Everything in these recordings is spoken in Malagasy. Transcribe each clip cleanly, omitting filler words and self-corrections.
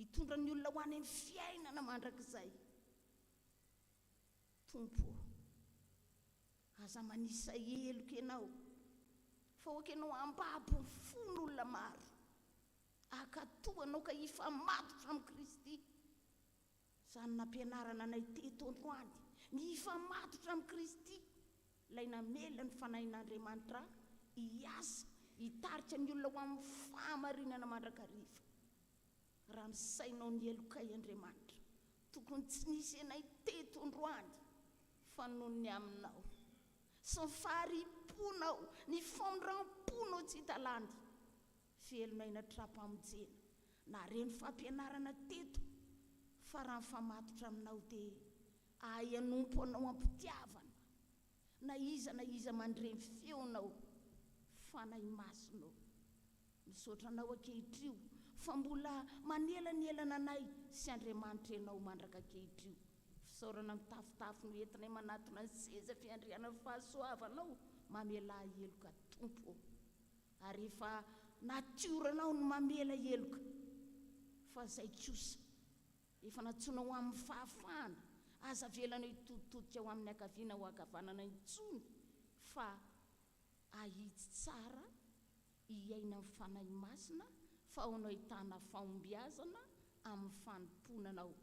Hitondra ny olona ho any amin'ny fiainana mandrakizay. Tompo ô, aza manisa heloka Ianao, fa aoka Ianao hambabo ny fon'olona maro, hankatò Anao ka hifamatotra amin'i Kristy. Izany nampianarana anay teto androany, ny hifamatotra amin'i Kristy, Ilay namela ny Fanahin'Andriamanitra hiasa, hitarika ny olona ho amin'ny fahamarinana mandrakariva. Raha ny sainao ny helokay Andriamanitra, tokony tsy nisy anay teto androany fa noho ny aminao sy ny fahari-ponao, ny famindram-ponao tsy hita lany. Velon'aina tra-pamonjena, nahare ny fampianarana teto fa raha mifamatotra aminao dia ahay hanompo anao am-pitiavana na iza na iza mandre ny feonao, Fanahy Masina ô. Misaotra anao ankehitrio fa mbola manelanelana anay sy Andriamanitra ianao mandraka ankehitrio. Fisaorana mitafotafo no entinay manatona ny seza fiandrianan'ny fahasoavanao mamelà heloka Tompo ô. Ary efa natioranao ny mamela heloka fa zay kosa efa nantsoina ho amin'ny fahafahana, aza avelanao hitoditodika ho amin'ny ankaviana ho ankavanana intsony fa ahitsy tsara hiaina amin'ny Fanahy Masina fa ao no ahitana fahombiazana amin'ny fanompoana Anao.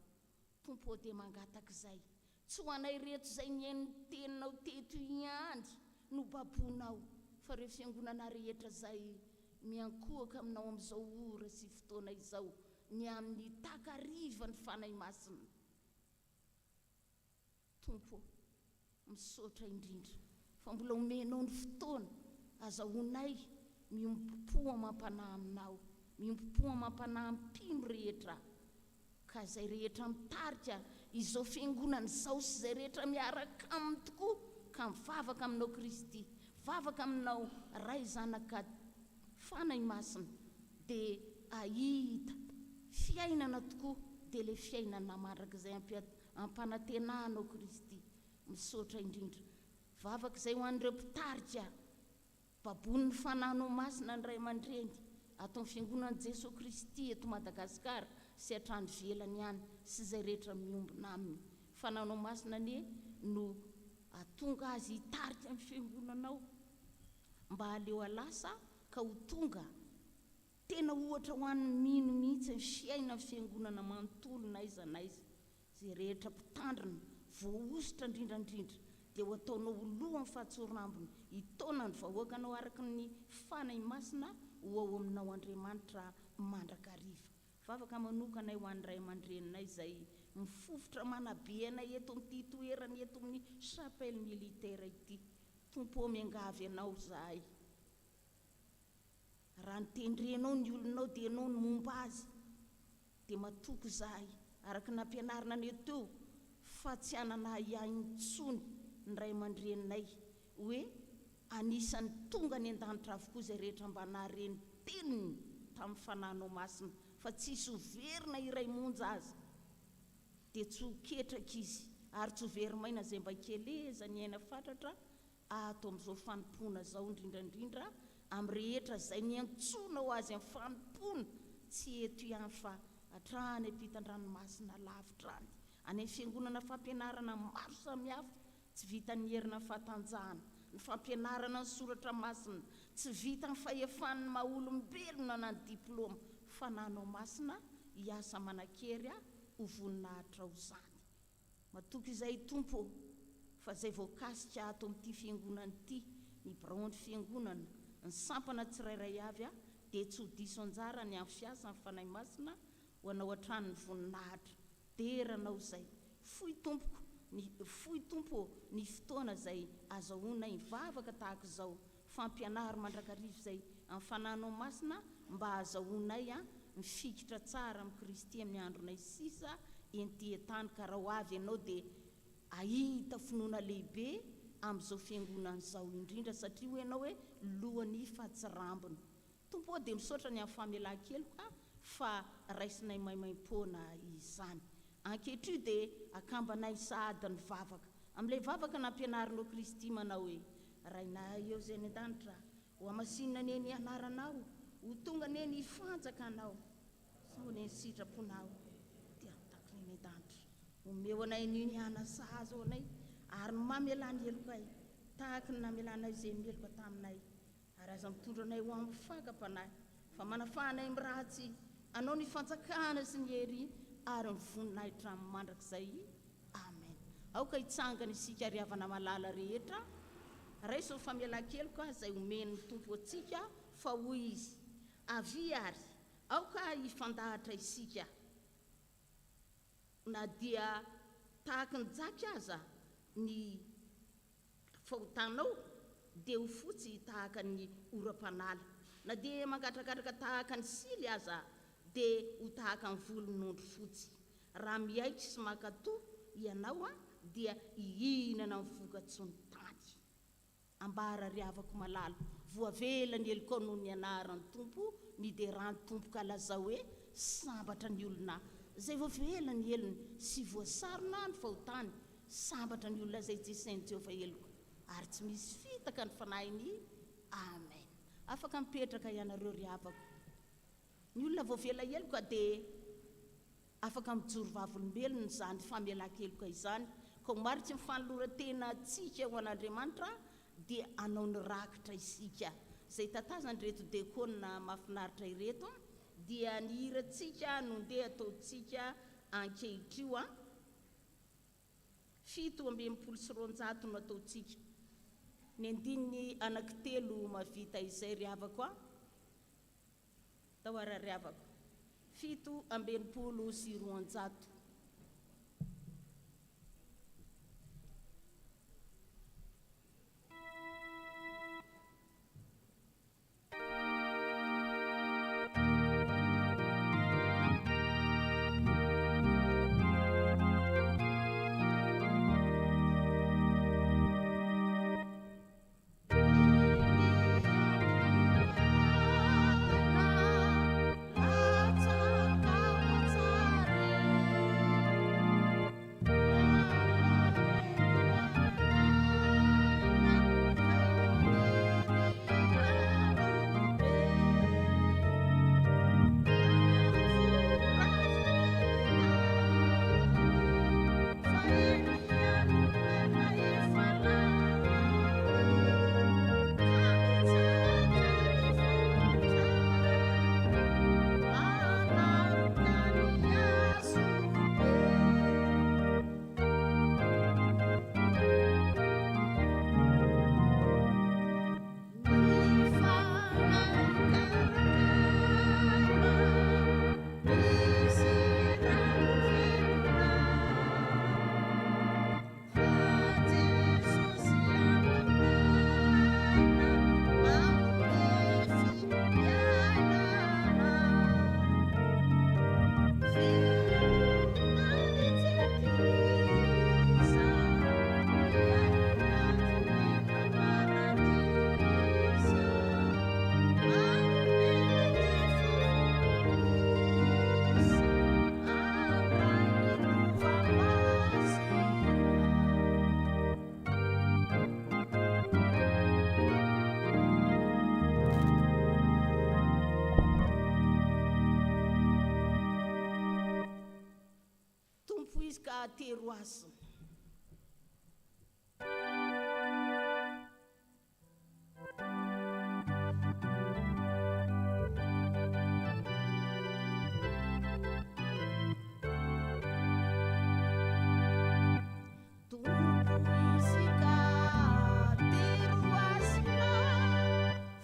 Tompo ô dia mangataka izay tsy ho anay reto izay nihaino ny teninao teto ihany no baboinao fa ireo fiangonana rehetra izay miankohoka aminao amin'izao ora sy fotoana izao ny amin'ny takarivan'ny Fanahy Masina. Tompo ô, misaotra indrindra fa mbola omenao ny fotoana azahoanay miombom-po amam-panahy aminao, miombom-po amam-panahy amin'ny mpino rehetra, ka izay rehetra mitarika izao fiangonana izao sy izay rehetra miaraka aminy tokoa ka mivavaka aminao Kristy, vavaka aminao Ray Zanaka Fanahy Masina dia ahita fiainana tokoa dia ilay fiainana mandrakizay Ampanantenana ao Kristy. Misaotra indrindra. Vavaka izay ho an'ireo mpitarika baboin'ny Fanahinao Masina ny ray aman-dreny ato amin'ny Fiangonan'i Jesoa Kristy eto Madagasikara sy hatrany ivelany any sy izay rehetra miombona aminy. Fanahinao Masina anie no hahatonga azy hitarika ny Fiangonanao mba haleo halasa ka ho tonga Tena ohatra ho an'ny mino mihitsy ny fiainan'ny fiangonana manontolo n'aiza n'aiza. Izay rehetra mpitandrina, voahosotra indrindra indrindra, dia ho ataonao ho lohan'ny fahatsorambony hitaona ny vahoakanao araka ny Fanahy Masina ho ao aminao Andriamanitra mandrakariva. Vavaka manokanay ho an'ny ray aman-dreninay izay mifofotra manabe anay eto amin'ity toerana eto amin'ny Chapelle Militaire ity. Tompo ô miangavy Anao izahay. Raha notendrenao ny olonao dia ianao no momba azy, dia matoky izahay, araka ny nampianarina anay teo, fa tsy hanana ahiahy intsony ny ray aman-dreninay hoe anisan'ny tonga any an-danitra avokoa izay rehetra mba nahare ny teniny tamin'ny Fanahinao Masina, fa tsy hisy ho very na iray monja aza, dia tsy ho ketraka izy, ary tsy ho very maina izay mba hikelezany aina fatratra ato amin'izao fanompoana izao indrindra indrindra amin'ny rehetra izay niantsoana ho azy amin'ny fanompoana tsy eto ihany fa hatrany ampitan-dranomasina lavitra any, any amin'ny fiangonana fampianarana maro samihafa, tsy vitan'ny herina ny fahatanjahana, ny fampianarana ny soratra masina, tsy vitan'ny fahefan'ny maha olombelona na ny diploma fa na anao masina hiasa manan-kery ho voninahitrao izany. Matoky izahay Tompo ô, fa izay voakasika ato amin'ity fiangonana ity, ny biraon'ny fiangonana, ny sampana tsirairay avy dia tsy ho diso anjara ny amin'ny fiasan'ny Fanahy Masina ho anao hatrany ny voninahitra. Dera Anao izay. Fohy Tompoko ny fohy Tompo ô ny fotoana izay azahoanay mivavaka tahaka izao. Fampianaro mandrakariva izay amin'ny Fanahinao Masina mba hahazahoanay mifikitra tsara amin'i Kristy amin'ny andronay sisa enty an-tany ka raha ho avy Ianao dia hahita finoana lehibe amin'izao fiangonana izao indrindra satria hoy Ianao hoe lohany fa tsy rambony. Tompo ô dia misaotra ny amin'ny famelan-keloka fa raisinay maimaimpoana izany. Ankehitrio dia akambanay sahady ny vavaka. Amin'ilay vavaka nampianarinao Kristy manao hoe, Rainay eo izay any an-danitra, ho hamasinina anie ny anaranao, ho tonga anie ny fanjakanao. Atao anie ny sitraponao dia tahaky ny any an-danitra. Omeo anay anio ny hana sahaza ho anay, ary ny mamelà ny helokay, tahaky ny namelanay izay meloka taminay. Ary aza mitondra anay ho amin'ny fakam-panahy, fa manafaha anay amin'ny ratsy. Anao ny fanjakana sy ny hery ary ny voninahitra mandrakizay. Amen. Aoka hitsangana isika ry havana malala rehetra. Raiso ny famelan-keloka izay omen'ny Tompo antsika, fa hoy Izy, Avia ary, aoka hifandahatra isika, na dia tahaky ny jaky aza ny fahotanao, dia ho fotsy tahaka ny oram-panala, na dia mangadragadraka tahaka ny sily aza, dia ho tahaka ny volon'ondry fotsy. Raha miaiky sy mankatò ianao, dia hihinana ny vokatry ny tany. Ambara ry havako malala, voavela ny helokao noho ny anaran'ny Tompo, miderà ny Tompo ka lazao hoe, Sambatra ny olona izay voavela ny helony sy voasarona ny fahotany, sambatra ny olona izay tsy isain'i Jehovah heloka, ary tsy misy fitaka ny fanahiny. Amen. Afaka mipetraka ianareo ry havako. Ny olona voavela heloka dia afaka mijoro vavolombelona izany famelan-keloka izany, ka ho mariky ny fanoloran-tenantsika ho an'Andriamanitra dia hanao ny rakitra isika. Izay tatazan'ireto dekona mahafinaritra ireto dia ny hirantsika no ndeha ataontsika ankehitrio. 267 no ataontsika. Ny andininy anankitelo mahavita izay ry havako a! Tao Arariavako. 267. Tompo izy ka atero hasina. Tompo izy ka atero hasina,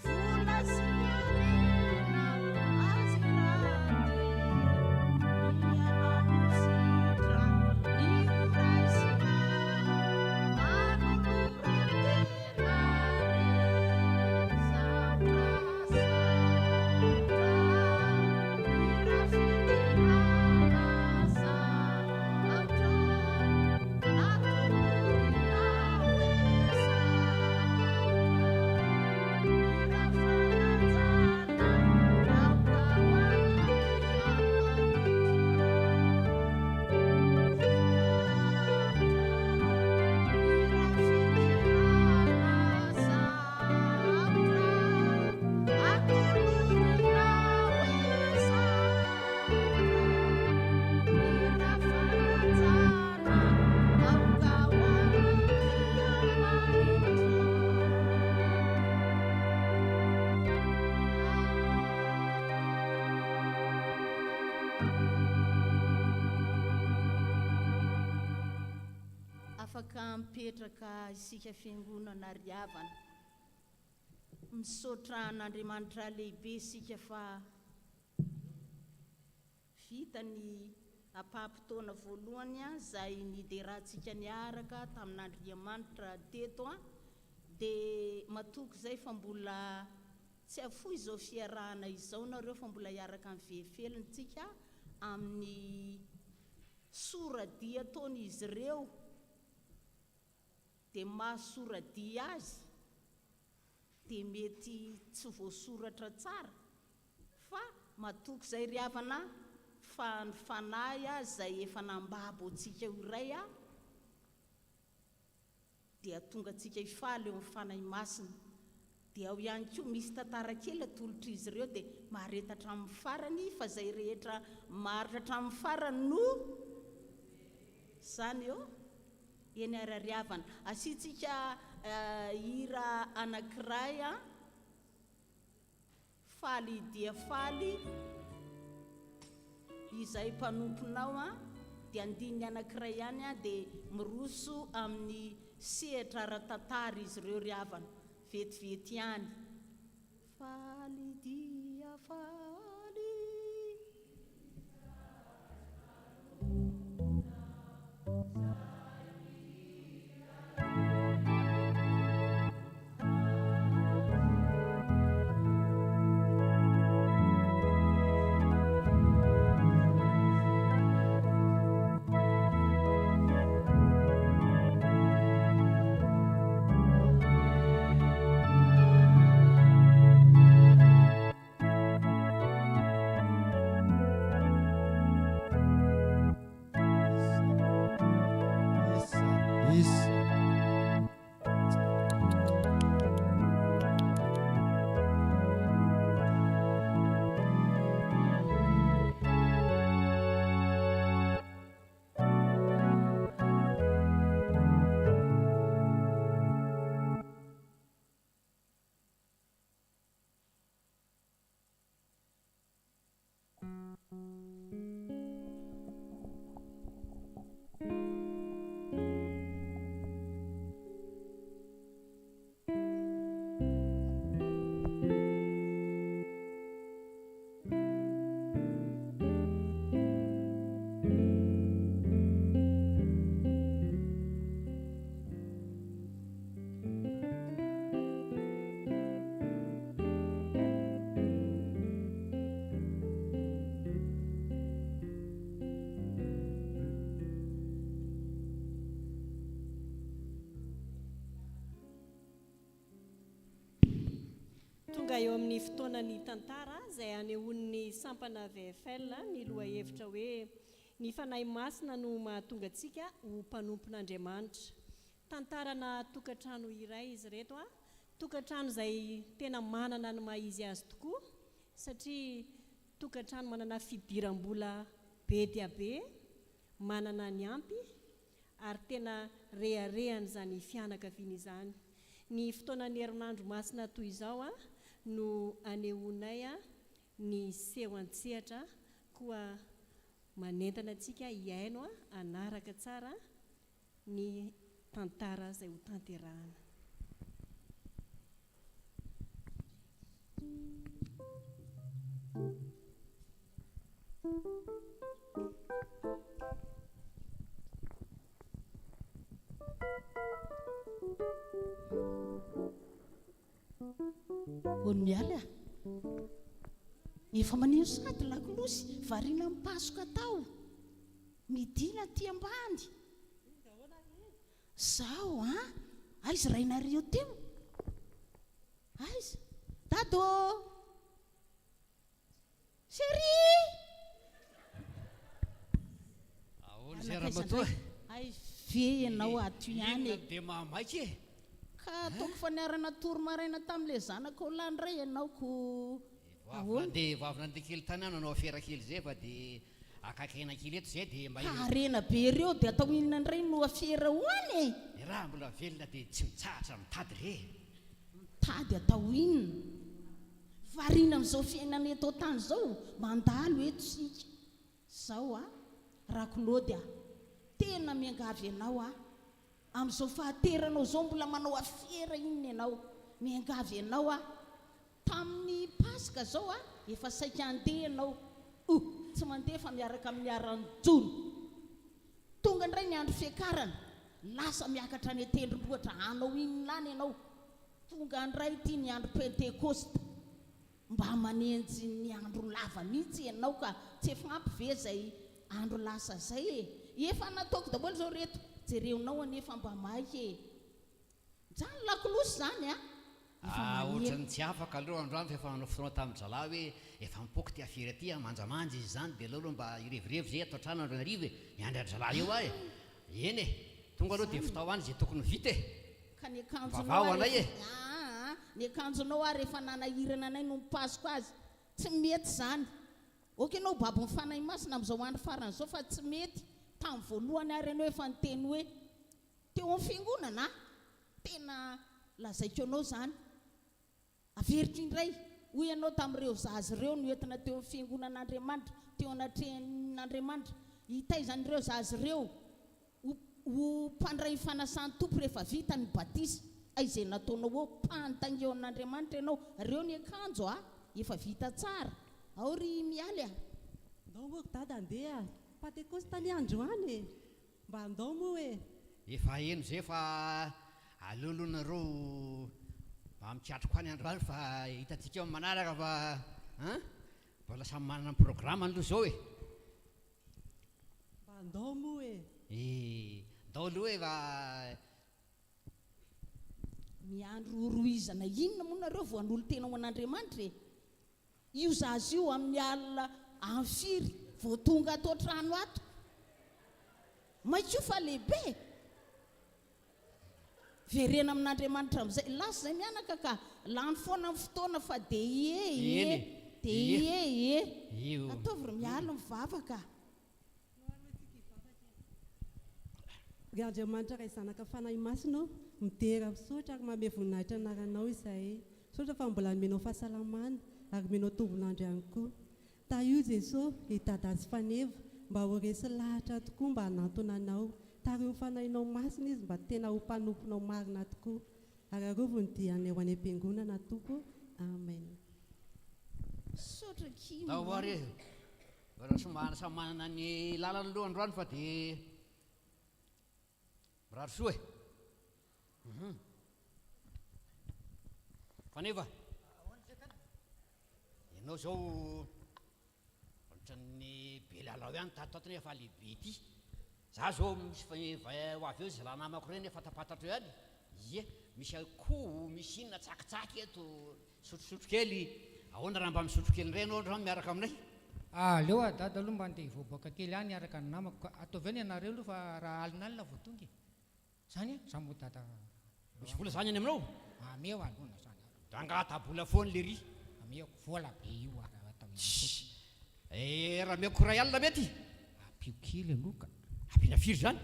vola sy harena azy rahateo, ny anao no sitrany, ny ho raisina. Afaka mipetraka isika fiangonana ry havana. Misaotra an'Andriamanitra lehibe isika fa vita ny ampaham-potoana voalohany izay niderantsika niaraka tamin'Andriamanitra teto. Dia matoky izay fa mbola tsy hafoy izao fiarahana izao nareo fa mbola hiaraka amin'ny VFL tsika amin'ny sora-dia ataon'izy ireo dia maha sora-dia azy dia mety tsy voasoratra tsara fa matoky izay ry havana fa ny fanahy izay efa nambabo antsika ho iray dia tonga antsika hifaly eo amin'ny Fanahy Masina. Dia ao ihany koa misy tantara kely atolotr'izy ireo dia mahareta hatramin'ny farany fa izay rehetra maharitra hatramin'ny farany no izany eo. Eny ary ry havana. Asiantsika hira anankiray an. Faly dia faly izay mpanomponao an, dia andininy anankiray ihany an, dia miroso amin'ny sehatra ara-tantara izy ireo ry havana, vetivety ihany. Faly dia faly. Tonga eo amin'ny fotoanan'ny tantara izay anehoan'ny sampana VFL ny lohahevitra hoe Ny Fanahy Masina no mahatonga antsika ho mpanompon'Andriamanitra. Tantarana tokantrano iray izy ireto a! Tokantrano izay tena manana ny maha izy azy tokoa satria tokantrano manana fidiram-bola be dia be, manana ny ampy ary tena reharehan'izany fianakaviana izany. Ny fotoanan'ny herinandro masina toy izao no anehoanay ny seho an-tsehatra koa manentana antsika hihaino hanaraka tsara ny tantara izay ho tanterahana. Hono mialy a! Efa maneno sahady lakolosy, variana mipasoka tao. Midina aty ambany. Zao an! Aiza rainareo teo? Aiza? Dada ô! Chérie! Ahoana izay ramatoa? Hay ve ianao ato ihany e? Inona no dia mahamaika e? Ka ataoko fa niara-natory maraina tamin'ilay zanakao lahy indray ianao ko ahoana? Vao avy nandeha kely tany aho nanao afera kely izay fa dia Akaiky kely eto zay dia mba Ka harena be ireo dia atao inona indray no afera ho any e? Ny raha mbola velona dia tsy mitsahatra mitady re e! Mitady atao inona? Variana amin'izao fiainana eto an-tany izao, mandalo eto isika. Izao a, Rakolody a, tena miangavy anao aho. Amin'izao fahateranao izao mbola manao afera inona ianao? Miangavy anao aho. Tamin'ny Paska izao aho efa saika handeha ianao. Uh! Tsy mandeha fa miaraka amin'ny haran-jono. Tonga indray ny andro fiakarana. Lasa miakatra any an-tendrombohitra hanao inona any ianao? Tonga indray ity ny andro Pentekosta. Mba manenjy ny andro lava mihitsy ianao ka tsy efa ampy ve zay andro lasa zay e! Efa nataoko daholo zao reto, jereonao anie fa mba maika e! Zany lakolosy zany a! Efa Ah maneno. ohatran'ny tsy afaka aloha androany fa efa nanao fotoana tamin'ny zalahy hoe efa mipoaka ity afera ity an, manjamanja izy izany dia aleo aloha mba hirevirevy izay ato an-trano andro hariva e, miandry an-dry zalahy eo aho e! Eny e! Tonga aloha dia Zany. vitao any izay tokony ho vita e! Ka ny akanjonao Vavaho ary anay e! efa aa ny akanjonao ary efa nanahirana anay no mipasoka azy. Tsy mety izany. Ok ianao babon'ny Fanahy Masina amin'izao andro farany izao fa tsy mety. Tamin'ny voalohany ary ianao efa niteny hoe teo amin'ny fiangonana a! Tena lazaiko anao izany. Averiko indray, hoy ianao tamin'ireo zaza ireo noentina teo amin'ny fiangonan'Andriamanitra, teo anatrehan'Andriamanitra, hitaiza an'ireo zaza ireo ho ho mpandray ny fanasan'ny Tompo rehefa vita ny batisa. Hay izay nataonao eo, mpandainga eo amin'Andriamanitra ianao. Reo ny akanjo a! Efa vita tsara. Ao ry Mialy a! Ndao moa ry dada andeha a! Pantekosta anie androany e! Mba andao moa e! Efa heno izay fa aleo aloha nareo mba mikatroka any androany fa hitantsika eo amin'ny manaraka fa an! Mbola samy manana ny programme-ny aloha izao e! Mba andao moa e! E! Ndao aloha e fa. Miandry horohizana inona moa nareo vao hanolo-tena ho an'Andriamanitra e? Io zaza io amin'ny alina amin'ny firy vao tonga ato an-trano ato? Maika io fa lehibe e! Verena amin'Andriamanitra amin'izay. Lasa izay mianaka ka lany foana ny fotoana fa dia ie ie, Eny e! dia Ie! ie ie. Io. Ataovy ry Mialy mivavaka. Ry Andriamanitra Ray Zanaka Fanahy Masina ô, midera, misaotra ary manome voninahitra ny anaranao izahay. Misaotra fa mbola nomenao fahasalamana ary nomenao tombon'andro ihany koa. Tahio Jeso i Dada sy Faneva mba ho resy lahatra tokoa mba hanantona Anao. Tariho ny Fanahinao Masina izy mba tena ho mpanomponao marina tokoa. Ary arovy ny dianay ho any am-piangonana Tompo. Amen. Misaotra Kim Ndao a. ary e! Raha somary samy manana ny lalany aloha androany fa dia mirary soa e! Hum. Faneva, ianao izao ohatran'ny be lalao ihany tato ato nefa lehibe ity. Za zao misy ho avy eo zalahy namako ireny fantapantatro ihany. Ie, misy akoho, misy inona tsakitsaky eto, sotrosotro kely. Ahoana raha mba misotro kely indray ianao androany miaraka aminay? Aleo ah dada aloha mba andeha hivoaboaka kely any hiaraka ny namako ka. Ataovy eo ny anareo aloha fa raha alinalina vao tonga e. Zany e? Za moa dada Misy vola zany any aminao? Ameo aloha na zany ara. Dangata-bola foana lery. Ameoko vola be io ara atao inona Tssy. Eh, raha ameko iray alina mety? Ampio kely aloha ka. Ampiana firy zany?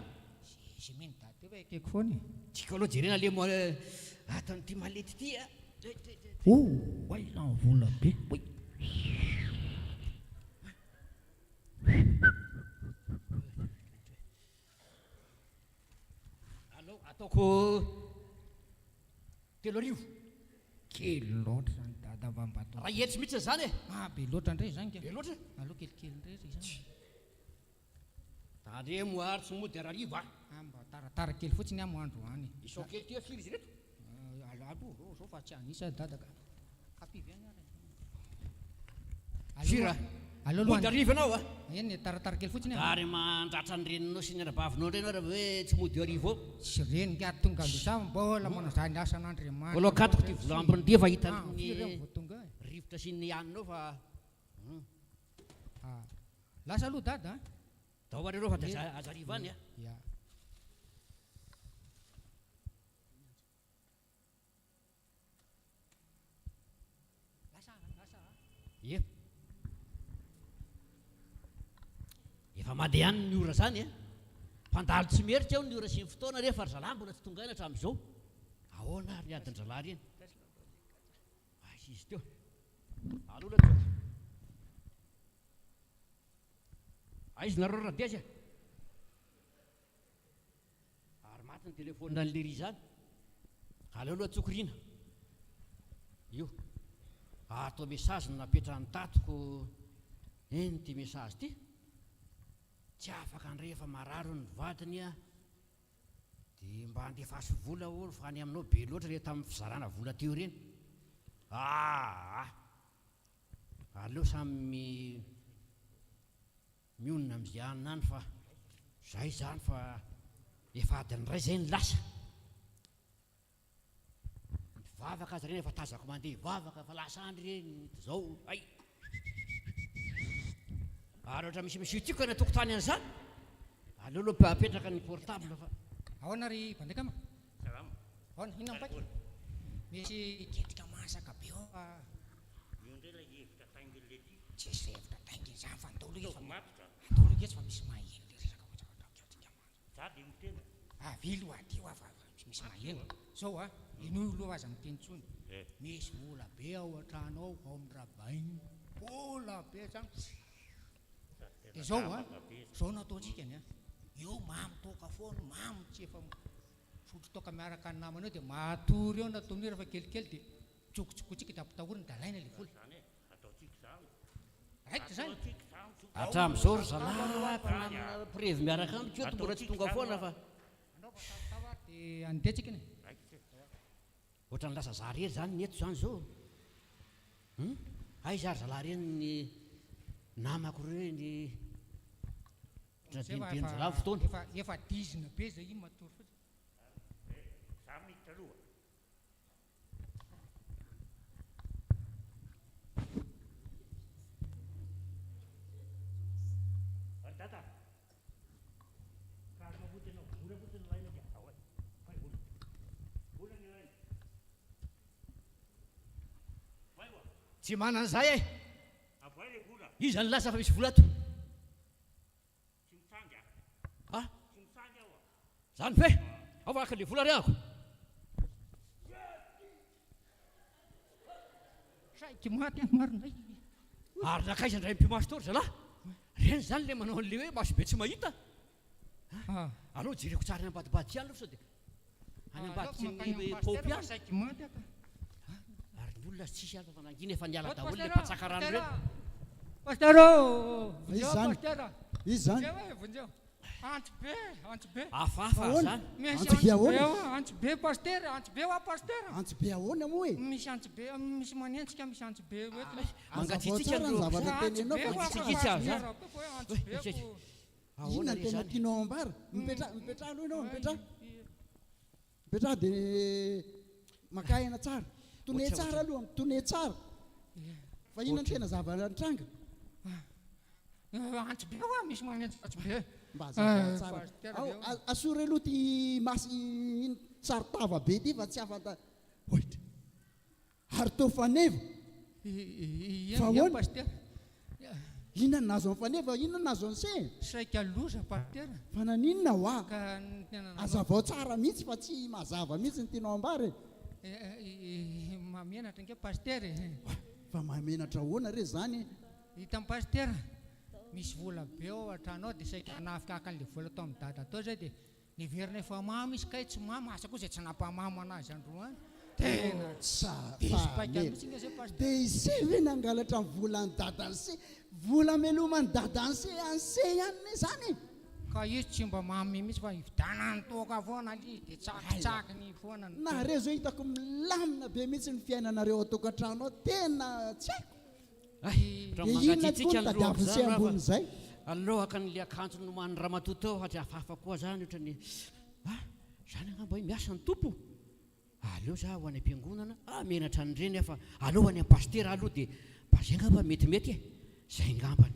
Ze ze mino dada eo fa ekeko foana e. Tsika aloha jerena le mo ato amin'ity malety ity a. Oh, oay lany vola be. Oay. Alao ataoko 3000. Kely loatra zany dada mba mba atao. Ray hetsy mihitsy zany e. Ah be loatra ndray zany ka. Be loatra. Aleo kelikely ndray ry zany. Tandremo ary tsy mody arariva a. Ah mba taratara kely fotsiny aho andro any. Isao kely ty firy izy ireto? Aleo aloha zao fa tsy anisa dada ka. Ampivy ihany ary. Firy a? Aleo aloha. Mody hariva ianao a? Eny e, taratara kely fotsiny a. Ary mandratra ny reninao sy ny anabavinao indray ianao raha vao hoe tsy mody hariva ao. Tsy reny ingahy tonga aloha za mbola manao izany asan'Andriamanitra. Mbola akatoko ity volambiny ity efa hitan'ny Firy eo vao tonga e? rivotra sy ny hanina ao fa. Ah, lasa aloha dada a. Ndao ary ianao fa dia aza hariva any a. Ya. Ie. Efa mandeha any ny ora zany e. Mpandalo tsy merika ao ny ora sy ny fotoana rehefa ry zalahy mbola tsy tonga aina hatramin'izao. Ahoana ary ny adin-dralahy ireny? Aiza izy teo? Aloha la Aiza nareo Radezy a? Ary maty. Maty ny telephone an'i lery izany. Aleo aloha antsoiko Rina. Io. Ato message no napetrany tato ko eny ity message ity. Tsy afaka handray fa marary hono ny vadiny a. Dia mba andefaso vola hono fa any aminao be loatra ilay tamin'ny fizarana vola teo ireny. Aa! Aleo samy mionona amin'izay anona any fa zay izany fa efa adiny iray izay ny lasa. Mpivavaka aza ireny efa tazako mandeha hivavaka fa lasa any ireny zao hay. Ary ohatra misy misy tiako any an-tokotany an'izany, aleo aloha apetraka ny portable fa. Ahoana ry Bandekama? Salama. Ahoana? Inona ny paika? Misy tetika masaka be ao fa. Io indray ilay hevitra tainginy le ty. Tsisy hevitra tainginy izany fa andao aloha Ataovy matotra. Andao aloha fa misy maheno le resaka ohatra ohatra. Za dia miteny. Avia aloha aty hoa fa misy maheno. Zao a, henoy aloha aza miteny intsony. Misy vola be ao an-trano ao, ao amin'ny Rabain. Vola be zany. Dia zao a, zao no ataontsika ny a. Eo mamo toaka foana, mamo tsy efa misotro toaka miaraka ny namana eo dia matory eo na tonoy rehefa kelikely dia Tsokotsikotsika dia ampitahorina dia alaina ilay vola. Raikitra izany. Hatramin'izao ry zalahy mpinamana mpirevy miaraka amiko eto mbola tsy tonga foana fa. Dia andeha tsika anie. Ohatran'ny lasa za rery zany ny eto zany zao. Hum? Aiza ary zalahy reny ny namako reny. Ohatran'ny adinodino zalahy ny fotoana. Efa efa dizina be zay iny matory fotsiny. Za miditra aloha. Tsy manana zay e! Iza nilaza fa misy vola ato? Ah! Zany ve? Ao fa haka le vola re ako. Saiky maty aho marina ai. Ary nankaiza indray mipi-maso teo ry zalahy? Reny zany le manao an'le hoe maso be tsy mahita. Ah. Aleo jereko tsara any ambadibadika any aloha sao dia any ambadiky ny paompy any. Saiky maty aho ka. Ary ny olona tsisy ato fa nangina efa niala daholo le mpatsaka rano ireny. Pasteur ô! Iza Vonjeo zany? pasteur! Iza zany? Vonjeo e, vonjeo. Antso be, antso be. Hafahafa Ahoana? zany. Misy Antso be antso be ahoana? ao, antso be pasteur, antso be hoa pasteur. Antso be ahoana moa e? Misy antso be, misy manenjika, misy antso be hoentina. Hazavao Mangatsiatsiaka tsara ny ny zavatra Antso be teneninao fa hoa Mangatsiatsiaka pasteur, zany. ataoko hoe antso be ko. Inona Ahoana no re tena zany? tianao ambara? Mipetraha, mipetraha aloha ianao, mipetraha. Mipetraha dia makà aina tsara. Tone tsara aloha, mitone tsara. Fa inona no tena zava-nitranga? Antso be hoa, misy manenjika antso be. Mba hazavao tsara. Ao, asory aloha ity masy saron-tava be ity fa tsy afaka. Oit. Ary toa faneva. Fa Ie, ahoana? Pasitera. Inona no nahazo an'i Faneva? Inona no nahazo an'i Se? Saika loza, Pasitera. Fa naninona hoa? Ka ny tena nanao. Hazavao tsara mihitsy fa tsy mazava mihitsy ny tianao ambara e. Mahamenatra ange Pasitera e. Fa mahamenatra ahoana re izany e? Hitan'i Pasitera, misy vola be ao an-trano ao dia saika hanafika haka an'ilay vola tao amin'i Dada tao izay dia Niverina efa mamo izy kay tsy mamo, asa koa izay tsy nampamamo anazy androany. Tena diso paika mihitsy nge zay pasteur. Dia i se ve nangalatra ny volan'i dadan'i se? Vola ameloman'i dadan'i se an'i se ihany ne zany e? Ka izy tsy mba mamy mihitsy fa ividianany toaka foana le izy dia tsakitsakiny foana ny toaka. Nareo zao hitako milamina be mihitsy ny fiainanareo ao an-tokantrano ao, tena tsy haiko. Ay, raha Dia inona tokoa mangatsiatsiaka no ny lohako tadiavin'i se zany raha fa ambonin'izay? aleo haka an'ilay akanjo nomanin'i ramatoa teo fa tsy hafahafa koa zany ohatran'ny ah, zany angamba hoe miasa ny Tompo. Aleo za ho any am-piangonana, ah menatra an'ireny aho fa aleo ho any amin'ny pasitera aloha dia mba zay angamba metimety e, zay angambany.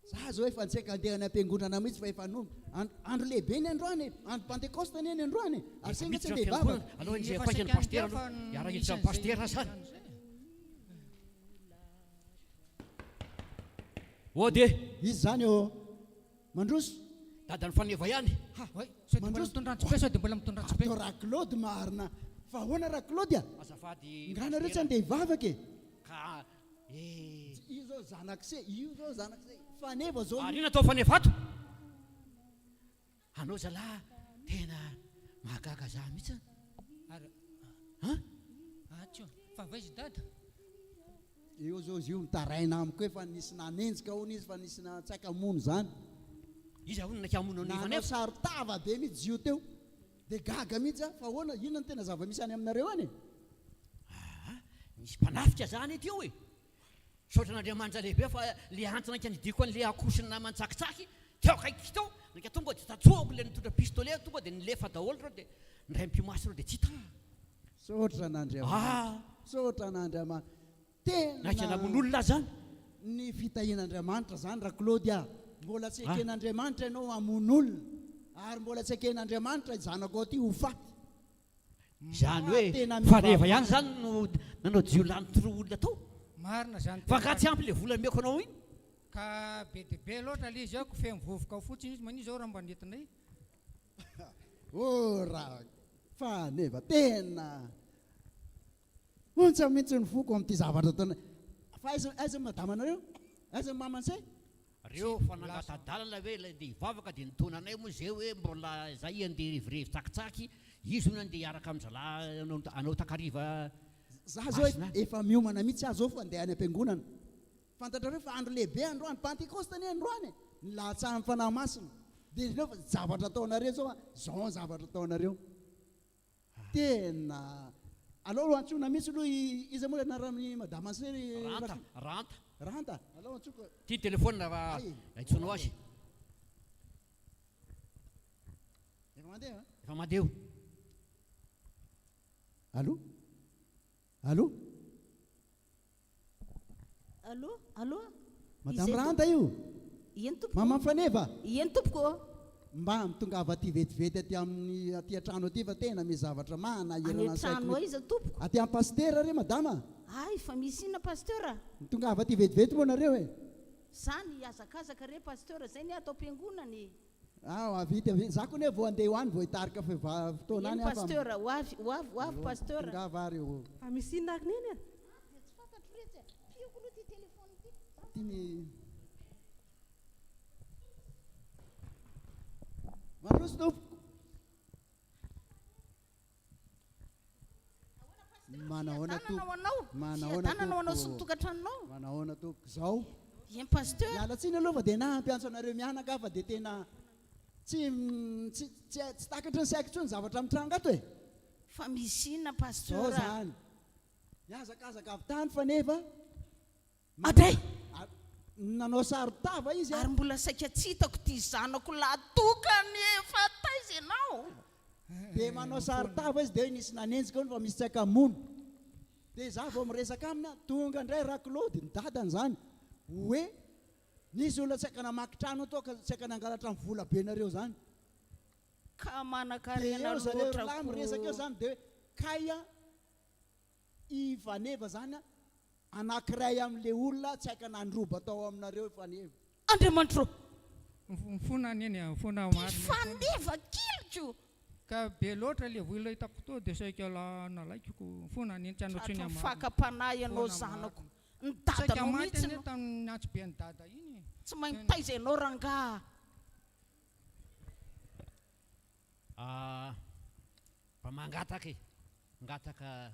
Za zao efa tsy haiko andeha any am-piangonana mihitsy fa efa hanomboka. Andro, andro lehibe ny androany e. Andro Pantekosta anie ny androany e. Ary Efa se nga tsy miditra andeha fiangonana, hivavaka. aleo enjehy Efa paika ny saika pasitera andeha aloha, fa hiara nisy hiditra amin'ny an'izay pasitera zany. an'izay. Ody e! Izy zany ô. Mandroso. Dadan'i Faneva ihany. Ha, oay, sao dia mbola Mandroso. mitondra antso be, sao dia mbola mitondra antso be. Atao Ra-Claude marina. Fa ahoana Ra-Claude a? Azafady Nga nareo tsy pasitera andeha hivavaka e? ka eh. Izy zao. zao zanak'se, io zao zanak'se, Faneva zao Ary io. inona atao Faneva ato? Anao zalahy tena mahagaga za mihitsy an. Ary An? Atsy fa avy aiza i dada? Eo zao izy io mitaraina amiko hoe fa nisy nanenjika hono izy fa nisy na tsy haiko hamono izany. Iza hono naika hamono an'i Nanao Faneva? saron-tava be mihitsy izy io teo. Dia gaga mihitsy aho fa ahoana, inona no tena zava-misy any aminareo any e? Aa, nisy mpanafika zany ety eo e! Misaotra an'Andriamanitra lehibe fa le antsy naika nidiko an'le akoho sy ny namany tsakitsaky teo akaiky teo, naika tonga dia tatsohako le nitondra pistolet tonga dia nilefa daholo ireo dia ny ray mpimasy ireo dia tsy hita. Misaotra an'Andriamanitra, Aa! misaotra an'Andriamanitra. Naika Tena namono olona aza zany. ny fitahian'Andriamanitra zany Ra-Claude a! Mbola tsy Ah! eken'Andriamanitra ianao hamono olona, ary mbola tsy eken'Andriamanitra i zanakao ty ho faty. Izany Fa hoe tena Faneva ihany mivavaha. izany no nanao jiolahy nitoroa olona tao? Marina zany Fa tena angaha tsy ampy le vola nomeko anao iny? Ka be dia be loatra le izy ao ko feno vovoka ao fotsiny izy manino zao raha mba nentinay. Oh ra Faneva tena ontsa mihitsy ny foko amin'ity zavatra ataonay. Fa aiza aiza ny madamanareo? Aiza ny maman'se? Reo fa nangata-dalana hoe ilay andeha hivavaka dia nitaona anay moa izay hoe mbola izay andeha hirevirevy tsakitsaky, izy hono andeha hiaraka amin-dralahy hanao takariva Za zao masina any. efa miomana mihitsy aho zao fa andeha any am-piangonana. Fantatrareo fa andro lehibe androany, Pantekosta anie androany e! Nilatsahan'ny Fanahy Masina. Dia jereo fa zavatra ataonareo zao an, zao ny zavatra ataonareo. Tena aleo aloha antsoina mihitsy aloha i iza moa anaran'i madama anse ry Ranta, Ranta. Ranta, aleo antsoiko. Ty téléphone raha Ay. antsoinao azy. Efa mandeha an? Efa mandeha io. Allô? Allô? Allô? Allô? Madame Izay Ranta io? Eny tompoko. Maman Faneva? Eny tompoko ô. Mba mitongava aty vetivety aty amin'ny aty an-trano aty fa tena misy zavatra manahirana Any ny saiko an-trano mihitsy. aiza tompoko? Aty amin'ny pasitera re madama. Hay, fa misy inona pasteur? Mitongava aty vetivety moa nareo e. Zany hihazakazaka re pasteur, zay ny ato am-piangonana e. Ah, avy avy, za koa ne vao andeha ho any vao hitarika fiva fotoana Eny any aho fa. pasteur, ho avy, ho avy, ho avy pasteur. Tongava ary ô. Fa misy inona ary neny a? Dia tsy fantatro retsy a! Pihiko aloha ity téléphone ity. Ty ny. Mandroso tompoko. Manahoana Fiadanana ho anao. Manahoana Fiadanana ho anao sy ny tompoko. tokantranonao. Manahoana tompoko. Zao. Eny pasteur. Miala tsiny aloha fa dia nampiantso anareo mianaka aho fa dia tena tsy tsy tsy tsy takatry ny saiko intsony ny zavatra mitranga ato e. Fa misy inona Zao pasteur a? zany. Nihazakazaka avy tany Faneva. Adray! Nanao saron-tava izy Ary mbola saika tsy hitako ity zanako lahy tokana e! Fa taiza ianao? Dia manao saron-tava izy dia hoe nisy nanenjika hono fa misy tsy haika-mono. Dia izaho vao miresaka aminy aho, tonga indray Ra-Claude, ny dadany izany, hoe nisy olona tsy haika namaky trano tao ka tsy haika nangalatra ny vola benareo izany. Ka Dia manan-karena eo zareo loatra roa lahy ko. miresaka eo izany dia hoe kay an! I Faneva zany an, anakiray amin'le olona tsy haika nandroba tao aminareo i Faneva. Andriamanitra ô! Mifona anie ny mifona Ty marina. Faneva keliko! Ka be loatra le vola hitako teo de saika la nalaiko ko mifona anie tsy hanao tsiny Tratry ny marina. fakam-panahy ianao Mifona zanako. marina. Ny Saika dadanao maty mihitsy anie no. tamin'ny antso be an'i dada iny e. Tsy mahay mitaiza ianao rangaha. Ah, mba mangataka e, mangataka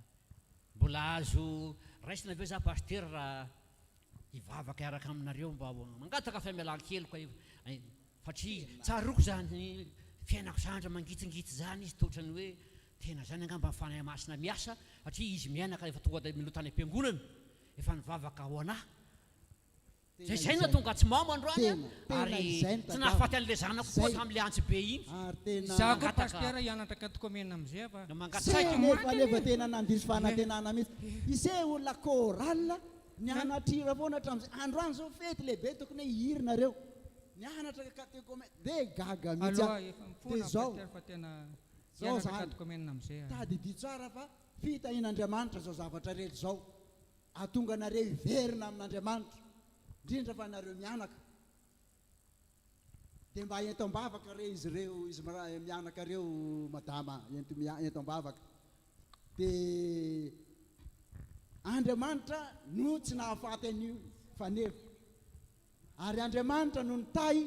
mbola azo raisina ve za pasitera raha hivavaka hiaraka aminareo mba ho mangataka famelan-keloka satria tsaroako zany fiainako zandry mangitsingitsy zany izy toa ohatran'ny hoe tena zany angamba ny fanahy masina miasa satria izy mianaka efa tonga dia tany am-piangonana efa nivavaka ho anah Tena Zay zay izay. nahatonga tsy mamo androany Tena, a, tena ary izay no tsy tadiaviko. nahafaty an'ilay zanako koa Zay. tamin'ilay antsy be iny. Ary tena. Izaho koa Mangataka. pasitera hianatra katekomena amizay fa Na mangataka. Se saika nefa maty nefa anie. tena nandiso Ie. fanantenana mihitsy. Ise olona chorale nianatra hira foana hatramin'izay. Androany izao fety lehibe tokony hoe hihira nareo. Nianatra katekomena. Dia gaga mihitsy Aloha aho. efa Dia mifona izao. pasitera fa tena Izao hianatra izany. katekomena amizay aho. Tadidio tsara fa fitahian'Andriamanitra izao zavatra rehetra izao. Hahatonga anareo hiverina amin'Andriamanitra, indrindra fa nareo mianaka. Dia mba ento am-bavaka re izy ireo, izy mianaka ireo madama, ento ento am-bavaka. Dia Andriamanitra no tsy nahafaty an'io. faneva. Ary Andriamanitra no nitahy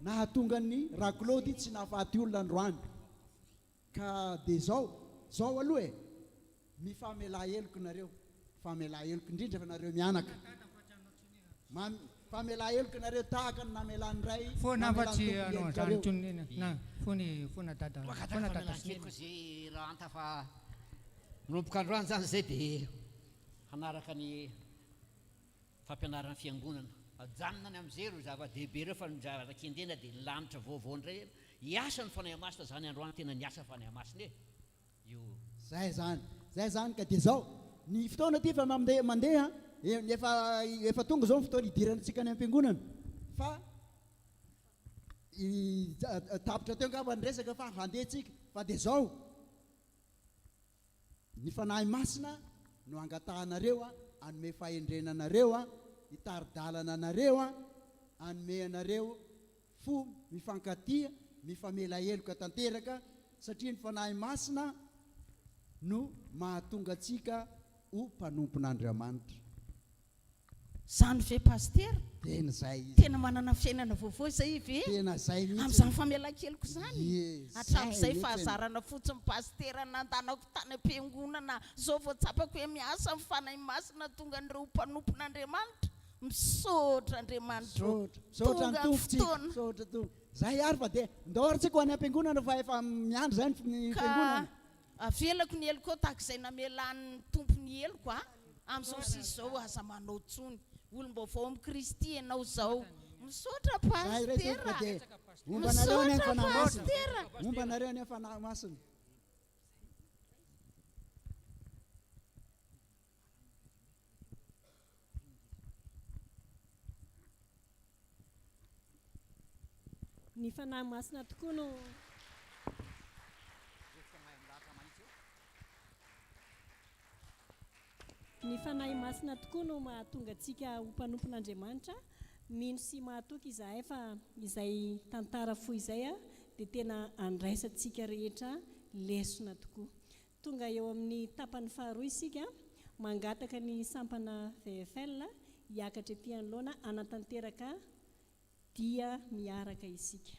nahatonga an'i Raklaody tsy nahafaty olona androany. Ka dia zao, zao aloha e, mifamelà heloka nareo, mifamelà heloka indrindra fa nareo mianaka. Mifamelà heloka nareo tahaka ny namelan'ny Ray, Foana fa namelan'ny tsy Tompo ny hanao an'izany helokareo. intsony neny a. Na, foana e, foana dada, Mangataka foana dada sy famelan-keloka neny. zay Rahanta fa manomboka androany zany zay dia hanaraka ny fampianaran'ny fiangonana. Ajanona any amin'izay ireo zava-dehibe ireo fa ny zavatra kendrena dia ny lanitra vaovao indray. Hiasa ny Fanahy Masina izany androany, tena niasa Fanahy Masina e! Io. Zay zany, zay zany ka dia zao, ny fotoana ity efa mandeha mandeha an, efa efa tonga zao ny fotoana hidirantsika any am-piangonana fa i tapitra teo angamba ny resaka fa handeha tsika fa dia zao, Ny Fanahy Masina no angatahanareo hanome fahendrena anareo, hitari-dalana anareo, hanome anareo fo mifankatia, mifamela heloka tanteraka, satria ny Fanahy Masina no mahatonga antsika ho mpanompon'Andriamanitra. Zany ve Pasitera? Tena zay izy. Tena manana fiainana vaovao izay ve? Tena zay mihitsy. Amin'izany famelan-keloka izany? Ie, zay Hatramin'izay mihitsy. fahazarana fotsiny Pasitera nandanako tany am-piangonana, izao vao tsapako hoe miasa ny Fanahy Masina tonga an'ireo mpanompon'Andriamanitra. Misaotra Andriamanitra ô. Misaotra, misaotra ny Tonga ny Tompo tsika, fotoana. misaotra Tompo. Zay ary fa dia ndao ary tsika ho any am-piangonana fa efa miandry zay ny Ka fiangonana. Avelako ny heloko tahaka izay namelan'ny Tompo ny heloko a! Amin'izao sisa izao aza manao intsony. Olom-baovao amin'i Kristy ianao izao. Misaotra Zay re tompoko Pasitera. dia homba anareo anie ny Misaotra Fanahy Masina. Pasitera. Homba anareo anie ny Fanahy Masina. Ny Fanahy Masina tokoa no. Ny Fanahy Masina tokoa no mahatonga antsika ho mpanompon'Andriamanitra. Mino sy mahatoky izahay fa izay tantara fohy izay dia tena andraisantsika rehetra lesona tokoa. Tonga eo amin'ny tapany faharoa isika, mangataka ny sampana VFL hiakatra ety anoloana hanatanteraka dia miaraka isika.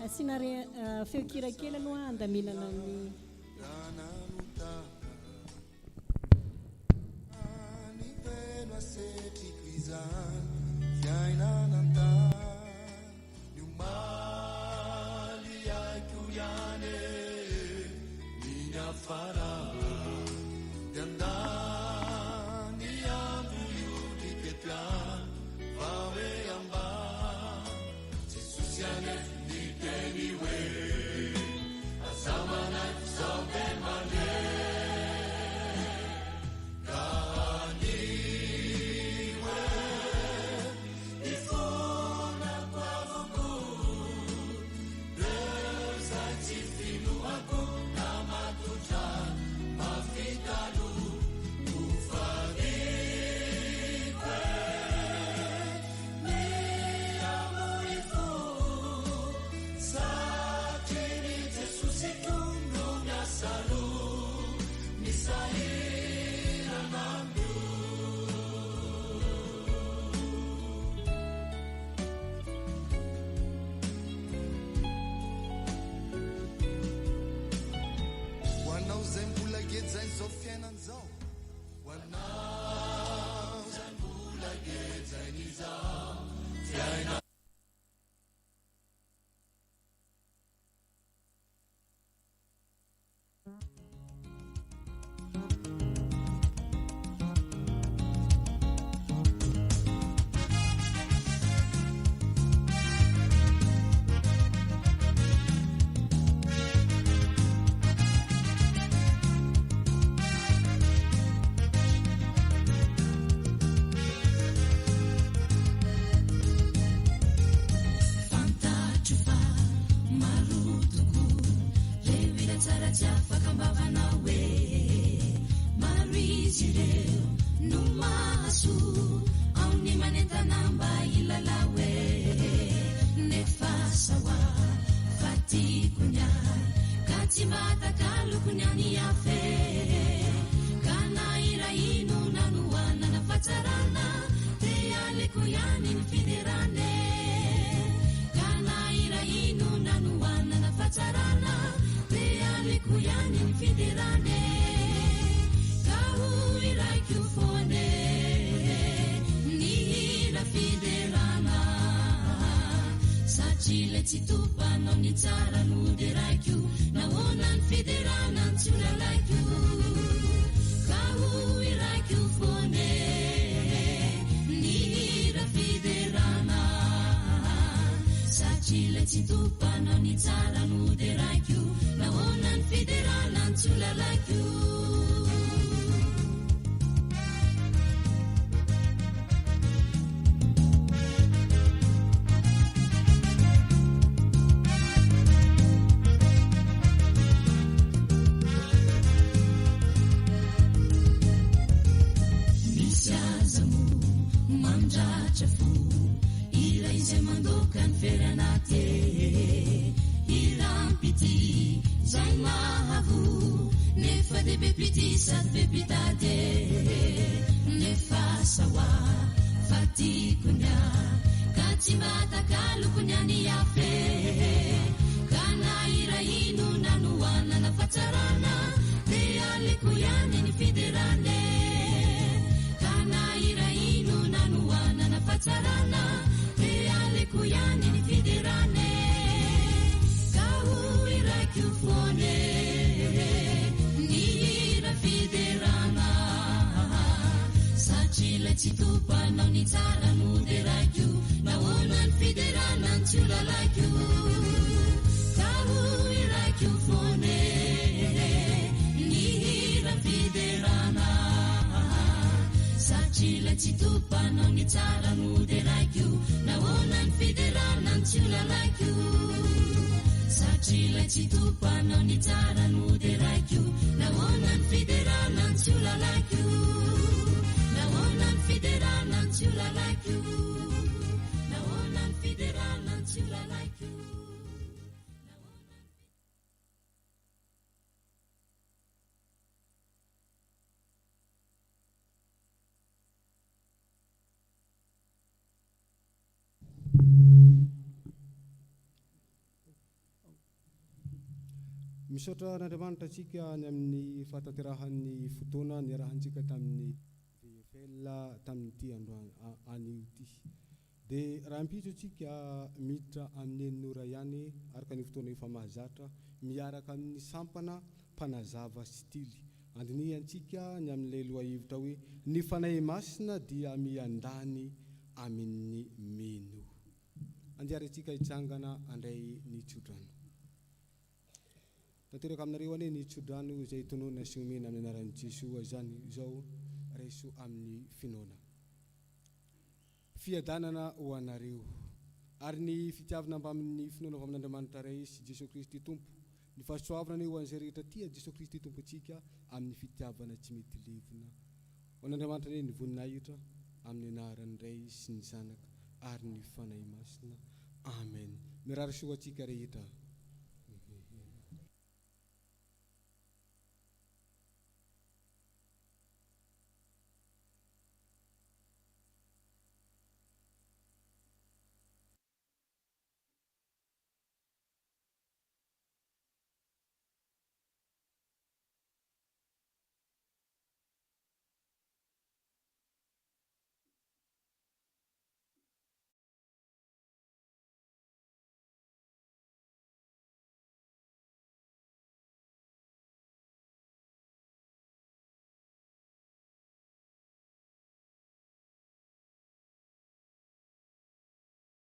Asiana re feon-kira kely aloha handaminana ny ilay Tsitoha Mpanao ny tsara no deraiko Nahoana ny fiderana no tsy ho lalaiko Ka ho hiraiko foana e Ny hira fiderana Satria ilay Tsitoha Mpanao ny tsara no deraiko Nahoana ny fiderana no tsy ho lalaiko Misy aza moa mandratra fo Hira izay mandoka ny fery anaty e Hiram-pitia izay mahavoa Nefa dia be mpitia sady be mpitady e Nefa sawa fa tiako ny ahy Ka tsy mba takaloko ny an'i hafa e Ka na hira inona no hanana fahatsarana Dia aleoko ihany ny fiderana e Ka na hira inona no hanana fahatsarana Dia aleoko ihany ny fiderana e Ka ho hiraiko foana e Ny hira fiderana Satria ilay Tsitoha Mpanao ny tsara no deraiko Nahoana ny fiderana no tsy ho lalaiko Ka ho hiraiko foana e Ny hira fiderana Satria ilay Tsitoha Mpanao ny tsara no deraiko Nahoana ny fiderana no tsy ho lalaiko Satria ilay Tsitoha Mpanao ny tsara no deraiko Nahoana ny fiderana no tsy ho lalaiko Nahoana ny fiderana no tsy ho lalaiko Nahoana ny fiderana no tsy ho lalaiko Misaotra an'Andriamanitra antsika ny amin'ny fahatanterahan'ny fotoana niarahantsika tamin'ny VFL tamin'ity androany anio ity. Dia rahampitso isika miditra amin'ny enina ora ihany araka ny fotoana efa mahazatra miaraka amin'ny sampana mpanazava sy tily. Andinihantsika ny amin'ilay lohahevitra hoe Ny Fanahy Masina dia miandany amin'ny mino. Andeha ary isika hitsangana handray ny tsodrano. Tanteraka aminareo anie ny tsodrano izay tononina sy omena amin'ny anaran'i Jesoa izany izao raiso amin'ny finoana. Fiadanana ho anareo. Ary ny fitiavana mbamin'ny finoana avy amin'Andriamanitra Ray sy Jesoa Kristy Tompo. Ny fahasoavana anie ho an'izay rehetra tia an'i Jesoa Kristy Tompontsika amin'ny fitiavana tsy mety levona. Ho an'Andriamanitra anie ny voninahitra amin'ny anaran'ny Ray sy ny Zanaka ary ny Fanahy Masina. Amen. Mirary soa ho antsika rehetra.